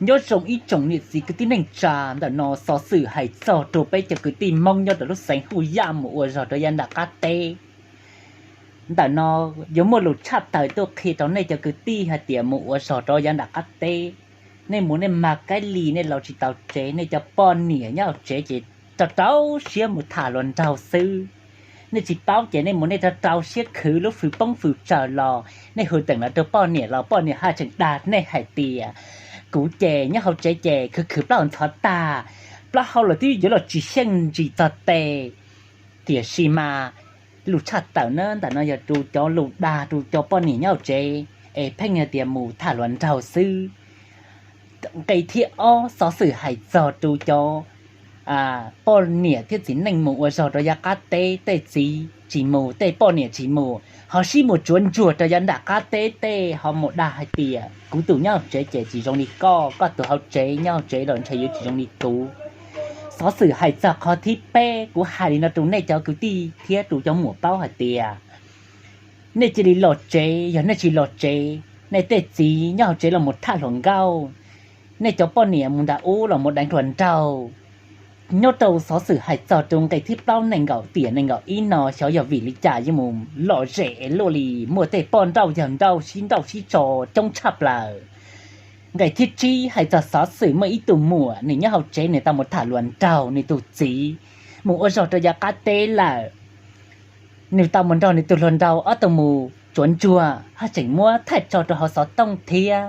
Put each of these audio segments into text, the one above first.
Nyob zoo ib tsoom niam txiv kwv tij neej tsa, ntawm no xov xwm hais txog rau peb cov kwv tij Hmoob nyob rau lub xeev Huj Yaj mus ua zog rau yav nram qab teb. Ntawm no yuav muaj lus tshaj tawm tuaj qhia rau nej cov kwv tij hais tias mus ua zog rau yav nram qab teb, nej mus nej mag kab li nej los tsis tau tsev, nej cov poj niam nyob hauv tsev ces rau rau siab mus tham hluas nraug xwb. Nej tsis paub ces nej mus nej rau rau siab khwv lub fws poob fws tsaws los nej hu teem los rau poj niam los poj niam haj tseem dag nej hais tias, kuv ces nyob hauv tsev ces khwv khwv plaub hau ntxhov tag, plaub hau los twb yuav los tsis xyeej ntsis txog tes. Tiam sis mas lus tshaj tawm na ntawm no yog rau cov lus dag rau cov poj niam nyob hauv tsev es pheej hais tias mus tham hluas nraug xwb. Nqe thib ob xov xwm hais txog rau cov poj niam thiab txiv neej mus ua zog rau yav qab teb, tej txiv tsis mus, tej poj niam tsis mus, ho sib mus tsuav ntsuag rau yav nram qab teb, tej ho mus dag hais tias kuv tus nyob hauv tsev ces tsis zoo li koj, koj tus hauv tsev nyob hauv tsev los ntshe yuav tsis zoo li kuv. Xov xwm hais txog qhov thib peb, kuv hais li no rau nej cov kwv tij thiab rau cov muam paub hais tias nej cia li los tsev, yog nej tsis los tsev, nej tej txiv nyob hauv tsev los mus tham hluas nkauj, nej cov poj niam mus nram ub los mus deev hluas nraug. Nyob rau xov xwm hais txog rau nqe thib plaub nees nkaum tiam nees nkaum ib no xyov yog vim li cas yuav mus lom zem es luaj li muaj tej poj nrauj yawg nrauj sib nrauj sib tso coob tshaj plaws. Nqe thib tsib hais txog xov xwm muaj ib tug muam nws nyob hauv tsev nws tau mus tham hluas nraug, nws tus txiv mus ua zog rau yav qab teb lawm. Nws tau mus nrog nws tus hluas nraug ob tug mus tsuav ntsuag, haj tseem muab thaij tso rau hauv xov tooj thiab.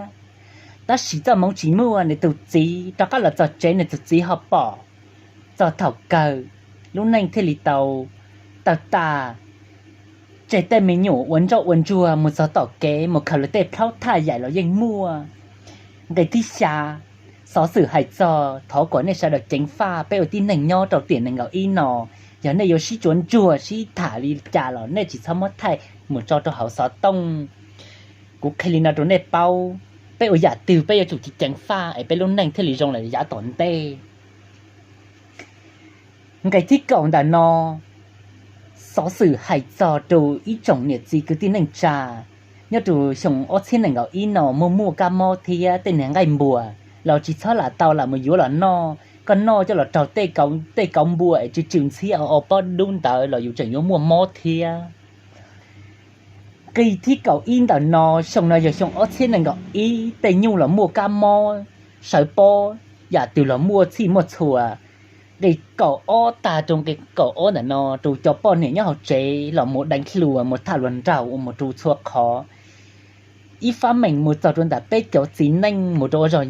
Tab sis txoj hmoov tsis muaj, nws tus txiv rov qab los txog tsev, nws tus txiv ho pom. Txog thaum kawg, lub neej thiaj li tau tawg tas, tseg tej me nyuam ua nrauj ua ntsuag mus txog tom kev mus khaws lawv tej plhaub thaj yaim los yeej muaj. Nqe thib xya, xov xwm hais txog, thov kom nej sawv daws ceev faj, peb ua tib neeg nyob rau tiam nees nkaum ib no, yog nej yuav sib tsuav ntsuag sib tham li cas los nej tsis txhob muab thaij mus tso rau hauv xov tooj. Kuv qhia li no rau nej paub, peb ua yam twg peb yuav tsum ceev faj es peb lub neej thiaj li zoo lawm yav tom ntej. Nqe thib kaum ntawm no, xov xwm hais txog rau ib tsoom niam txiv kwv tij neej tsa, nyob rau xyoo ob txhiab nees nkaum ib no muaj muaj kab mob thiab tej niag nqaij npua los tsis txhob lam tau lam mus yuav los noj, koj noj coj los raug tej kauv npua es tsw tsw ntxhiab o o pob dub ntawd los yus tseem yuav muaj mob thiab. Nqe thib kaum ib ntawm no, xyoo no yog xyoo ob txhiab nees nkaum ib, tej nyuj los muaj kab mob, sawv pob, yam twg los muaj txhij muaj txhua. Nqe kaum ob tag rau nqe kaum ob ntawm no rau cov poj niam nyob hauv tsev los mus deev hluas mus tham hluas nraug ua mus rau txhua qhov. Ib fab meem mus txog rau ntawm peb cov txiv neej mus rau ua zog